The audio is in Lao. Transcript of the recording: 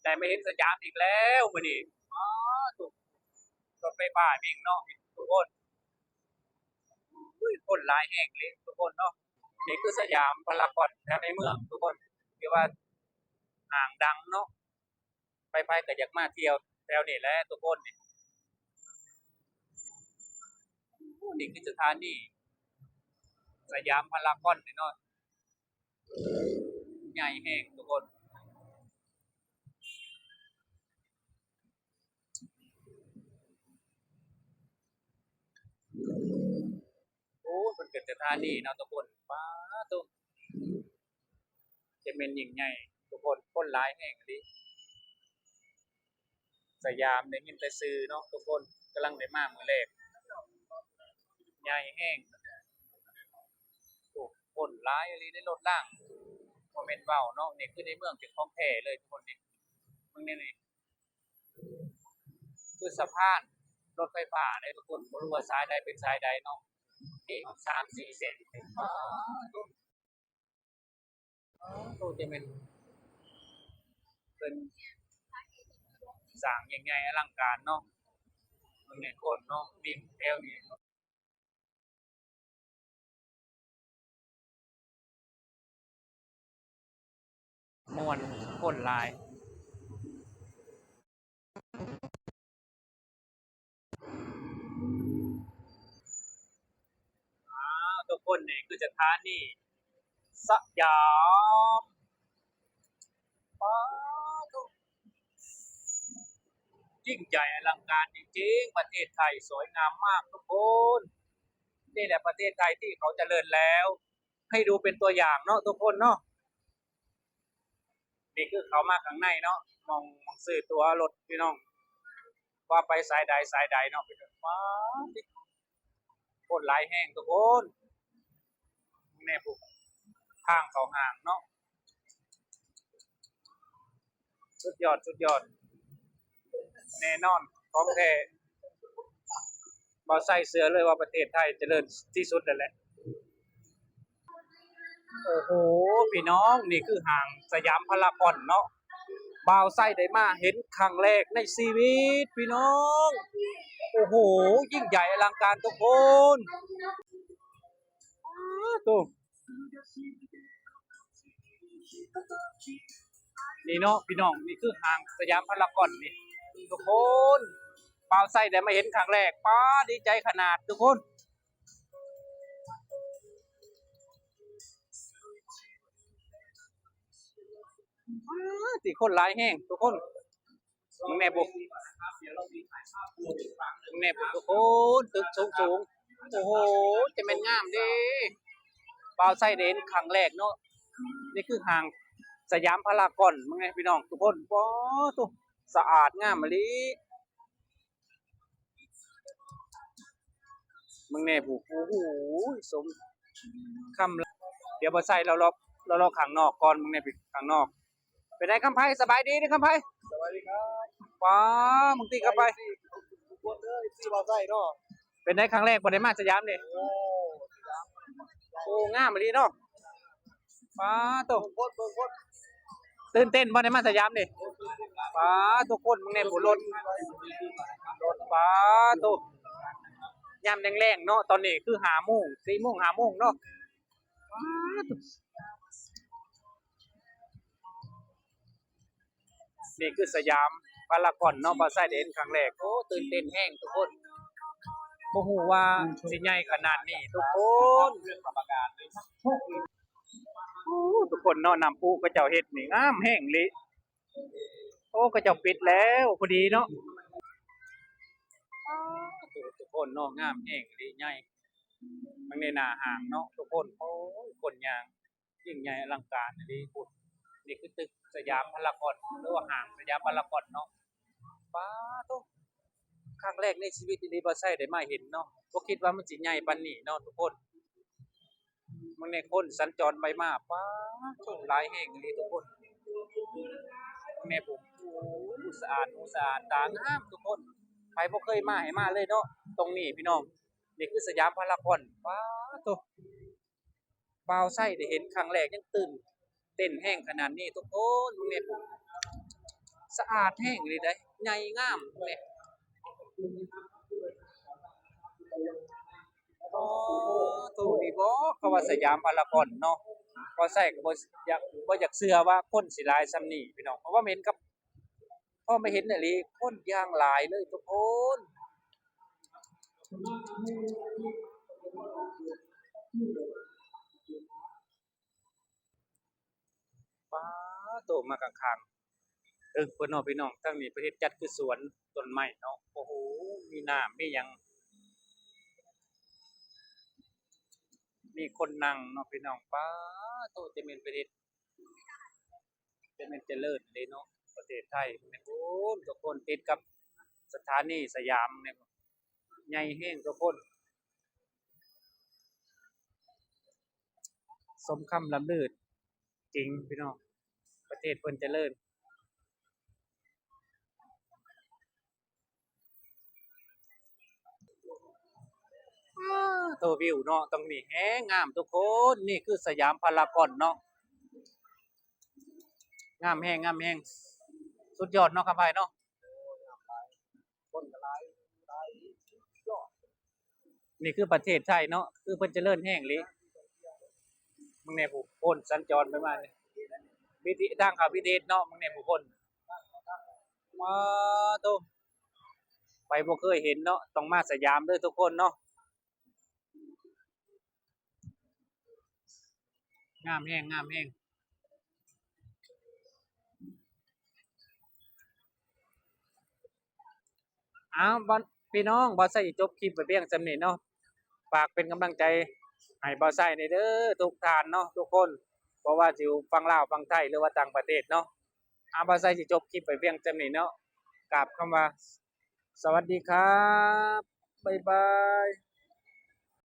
ໄດ້ມາເຫັນສະຫຍາມອີກແລ້ວມື້ນີ້. ອ້າ ທຸກ ລົດໄຟຟ້າວິ່ງເນາະທຸກຄົນ. ອຸ້ຍ ຄົນຫຼາຍແຮງເລີຍທຸກຄົນເນາະ. ນີ້ຄືສະຫຍາມພາລາກອນແຖວໃນເມືອງທຸກຄົນ, ຖືວ່າຫ້າງດັງເນາະ. ໃຜໆກໍຢາກມາທ່ຽວແຖວນີ້ແຫຼະທຸກຄົນ. ນີ້ ນີ້ຄືສະຖານີສະຫຍາມພາລາກອນນີ້ເນາະ. ໃຫຍ່ແຮງທຸກຄົນ. ໂອ້ ເພິ່ນເປັນສະຖານີເນາະທຸກຄົນ. ປາໂທ້ ຈະແມ່ນຍິ່ງໃຫຍ່ທຸກຄົນ, ຄົນຫຼາຍແຮງອີ່ຫຼີ. ສະຫຍາມໄດ້ຍິນແຕ່ຊື່ເນາະທຸກຄົນ, ກຳລັງໄດ້ມາມື້ແລກ. ໃຫຍ່ແຮງ. ໂອ້ ຄົນຫຼາຍອີ່ຫຼີໃນລົດລາງ, ບໍ່ແມ່ນເວົ້າເນາະ. ນີ້ຄືໃນເມືອງເປັນຂອງແທ້ເລີຍທຸກຄົນ. ນີ້ ເບິ່ງແນ່ນີ້ ຄືສະພານລົດໄຟຟ້າເດ້ທຸກຄົນ, ບໍ່ຮູ້ວ່າສາຍໃດເປັນສາຍໃດເນາະ. ອີກສາມສີ່ເສັ້ນ. ໂອ້ ຈະແມ່ນເພິ່ນສ້າງຍິ່ງໃຫຍ່ອະລັງການເນາະ. ເບິ່ງແນ່ຄົນເນາະ ວິ່ງແຖວນີ້ ມ່ວນ ຄົນຫຼາຍ. ອ້າວ ທຸກຄົນ, ນີ້ຄືສະຖານີສະຫຍາມ. ປາໂທ້ ຍິ່ງໃຫຍ່ອະລັງການຈິງໆ, ປະເທດໄທສວຍງາມມາກທຸກຄົນ. ນີ້ແຫຼະປະເທດໄທທີ່ເຂົາຈະເລີນແລ້ວ, ໃຫ້ດູເປັນຕົວຢ່າງເນາະທຸກຄົນເນາະ. ນີ້ຄືເຂົ້າມາຂ້າງໃນເນາະ, ໝ່ອງ ໝ່ອງຊື້ຕົ໋ວລົດພີ່ນ້ອງ, ວ່າໄປສາຍໃດສາຍໃດເນາະ. ປາດ ຄົນຫຼາຍແຮງທຸກຄົນ. ແນ່ ຜູ້ ທາງເຂົ້າຫ້າງເນາະ. ສຸດຍອດ ສຸດຍອດ ແນ່ນອນ ຂອງແທ້. ບ່າວໄຊເຊື່ອເລີຍວ່າປະເທດໄທຈະເລີນທີ່ສຸດແລ້ວແຫຼະ. ໂອ້ໂຫ ພີ່ນ້ອງ, ນີ້ຄືຫ້າງສະຫຍາມພາລາກອນເນາະ. ບ່າວໄຊໄດ້ມາເຫັນຄັ້ງແລກໃນຊີວິດພີ່ນ້ອງ. ໂອ້ໂຫ ຍິ່ງໃຫຍ່ອະລັງການທຸກຄົນ. ໂອ້ໂຫ ນີ້ເນາະພີ່ນ້ອງ, ນີ້ຄືຫ້າງສະຫຍາມພາລາກອນນີ້ທຸກຄົນ. ບ່າວໄຊໄດ້ມາເຫັນຄັ້ງແລກ, ປາ ດີໃຈຂະໜາດທຸກຄົນ. ປາ ທີ່ຄົນຫຼາຍແຮງທຸກຄົນ. ເບິ່ງແນ່ພຸ້ນ ເບິ່ງແນ່ພຸ້ນທຸກຄົນ, ຕຶກສູງໆ. ໂອ້ໂຫ ຈະແມ່ນງາມເດ້. ບ່າວໄຊໄດ້ເຫັນຄັ້ງແລກເນາະ. ນີ້ຄືຫ້າງສະຫຍາມພາລາກອນ, ເບິ່ງແນ່ພີ່ນ້ອງທຸກຄົນ. ປາໂທ້ ສະອາດງາມອີ່ຫຼີ. ເບິ່ງແນ່ຜູ້ ໂອ້ໂຫ ສົມຄຳ. ດຽວບໍ່ໃສ່ ລາວລອກ ລາວລອກຂ້າງນອກກ່ອນ. ເບິ່ງແນ່ ຂ້າງນອກ. ເປັນໃດຄຳໄພ? ສະບາຍດີເດີຄຳໄພ. ສະບາຍດີຄັບ. ປາ ບາງທີຄຳໄພ ທຸກຄົນເດີ ເອັຟຊີ ບ່າວໄຊເນາະ. ເປັນໃດ ຄັ້ງແລກບໍ່ໄດ້ມາສະຫຍາມນີ້? ໂອ້ ສະຫຍາມ ໂອ້ ງາມອີ່ຫຼີເນາະ. ປາໂທ້ ເບິ່ງຄົນ ເບິ່ງຄົນ. ຕື່ນເຕັ້ນບໍ່ໄດ້ມາສະຫຍາມນີ້? ປາໂທ້ ຄົນເບິ່ງແນ່ພຸ້ນ ລົດ ລົດ. ປາໂທ້ ຍາມແລງໆເນາະ, ຕອນນີ້ຄືຫ້າໂມງ ສີ່ໂມງ ຫ້າໂມງເນາະ. ປາໂທ້ ນີ້ຄືສະຫຍາມພາລາກອນເນາະ, ບ່າວໄຊໄດ້ເຫັນຄັ້ງແລກ. ໂອ້ ຕື່ນເຕັ້ນແຮງທຸກຄົນ, ບໍ່ຮູ້ວ່າຊິໃຫຍ່ຂະໜາດນີ້ທຸກຄົນ. ໂອ້ ທຸກຄົນເນາະ, ນ້ຳພຸເຂົາເຈົ້າເຮັດນີ້ງາມແຮງອີ່ຫຼີ. ໂອ້ ເຂົາເຈົ້າປິດແລ້ວພໍດີເນາະ. ອ້າ ທຸກຄົນເນາະ, ງາມແຮງອີ່ຫຼີ, ໃຫຍ່. ມັນໃນໜ້າຫ້າງເນາະທຸກຄົນ. ໂອ້ຍ ຄົນຍ່າງ ຍິ່ງໃຫຍ່ອະລັງການອີ່ຫຼີພຸ້ນ. ນີ້ຄືຕຶກສະຫຍາມພາລາກອນ ຫຼືວ່າຫ້າງສະຫຍາມພາລາກອນເນາະ. ປາໂທ້ ຄັ້ງແລກໃນຊີວິດອີ່ຫຼີ ບ່າວໄຊໄດ້ມາເຫັນເນາະ, ບໍ່ຄິດວ່າມັນຊິໃຫຍ່ປານນີ້ເນາະທຸກຄົນ. ເບິ່ງແນ່ ຄົນສັນຈອນໄປມາ, ປາໂທ້ ຄົນຫຼາຍແຮງອີ່ຫຼີທຸກຄົນ. ເບິ່ງແນ່ ໂອ້ ສະອາດຫູສະອາດຕາງາມທຸກຄົນ. ໃຜບໍ່ເຄີຍມາໃຫ້ມາເລີຍເນາະ ຕົງນີ້ພີ່ນ້ອງ. ນີ້ຄືສະຫຍາມພາລາກອນ. ປາໂທ້ ບ່າວໄຊໄດ້ເຫັນຄັ້ງແລກ ຍັງຕື່ນເຕັ້ນແຮງຂະໜາດນີ້ທຸກຄົນ. ເບິ່ງແນ່ ຜູ້ ສະອາດແຮງອີ່ຫຼີເດ້ ໃຫຍ່ງາມເດ້. ອໍ ໂຕນີ້ບໍ ເຂົາວ່າສະຫຍາມພາລາກອນເນາະ. ບໍ່ໃສ່ກໍບໍ່ຢາກ ບໍ່ຢາກເຊື່ອວ່າຄົນຊິຫຼາຍສ່ຳນີ້ພີ່ນ້ອງ ເພາະວ່າເຫັນກັບ ພໍມາເຫັນອີ່ຫຼີ ຄົນຢ່າງຫຼາຍເລີຍທຸກຄົນ. ປາໂຕ ມາຂ້າງໆ ເອີ ເພິ່ນເນາະພີ່ນ້ອງ ທາງນີ້ເພິ່ນເຮັດຈັດຄືສວນຕົ້ນໄມ້ເນາະ. ໂອ້ໂຫ ມີນ້ຳມີຫຍັງ ມີຄົນນັ່ງເນາະພີ່ນ້ອງ. ປາໂຕ ຈະແມ່ນເພິ່ນເຮັດ ຈະແມ່ນຈະເລີນເດ້ເນາະ ປະເທດໄທ. ແມ່ນ ໂອ້ ທຸກຄົນ ຕິດກັບສະຖານີສະຫຍາມນີ້ ໃຫຍ່ແຮງທຸກຄົນ ສົມຄຳລ່ຳລືຈິງພີ່ນ້ອງ ປະເທດເພິ່ນຈະເລີນ. ປາໂຕ ວິວເນາະ ຕອງນີ້ແຮງງາມທຸກຄົນ. ນີ້ຄືສະຫຍາມພາລາກອນເນາະ ງາມແຮງ ງາມແຮງ ສຸດຍອດເນາະ ຄຳໄພເນາະ. ຄົນກໍຫຼາຍ ຫຼາຍ ນີ້ຄືປະເທດໄທເນາະ ຄືເພິ່ນຈະເລີນແຮງອີ່ຫຼີ. ເບິ່ງແດ່ ຜູ້ຄົນສັນຈອນໄປມານີ້ ວິທີທາງເຂົ້າພິເດດເນາະ. ເບິ່ງແດ່ ຜູ້ຄົນ ປາໂຕ ໄປບໍ່ເຄີຍເຫັນເນາະ ຕ້ອງມາສະຫຍາມເດີທຸກຄົນເນາະ. ງາມແຮງ ງາມແຮງ. ອ້າວ ບ່າວ ພີ່ນ້ອງ ບ່າວໄຊຊິຈົບຄລິບໄວ້ພຽງສ່ຳນີ້ເນາະ. ຝາກເປັນກຳລັງໃຈໃຫ້ບ່າວໄຊແດ່ເດີທຸກທ່ານເນາະ ທຸກຄົນ ບໍ່ວ່າຊິຢູ່ຝັ່ງລາວ ຝັ່ງໄທ ຫຼືວ່າຕ່າງປະເທດເນາະ. ອ້າວ ບ່າວໄຊຊິຈົບຄລິບໄວ້ພຽງສ່ຳນີ້ເນາະ. ກາບຄຳວ່າ ສະຫວັດດີຄັບ ບາຍບາຍ.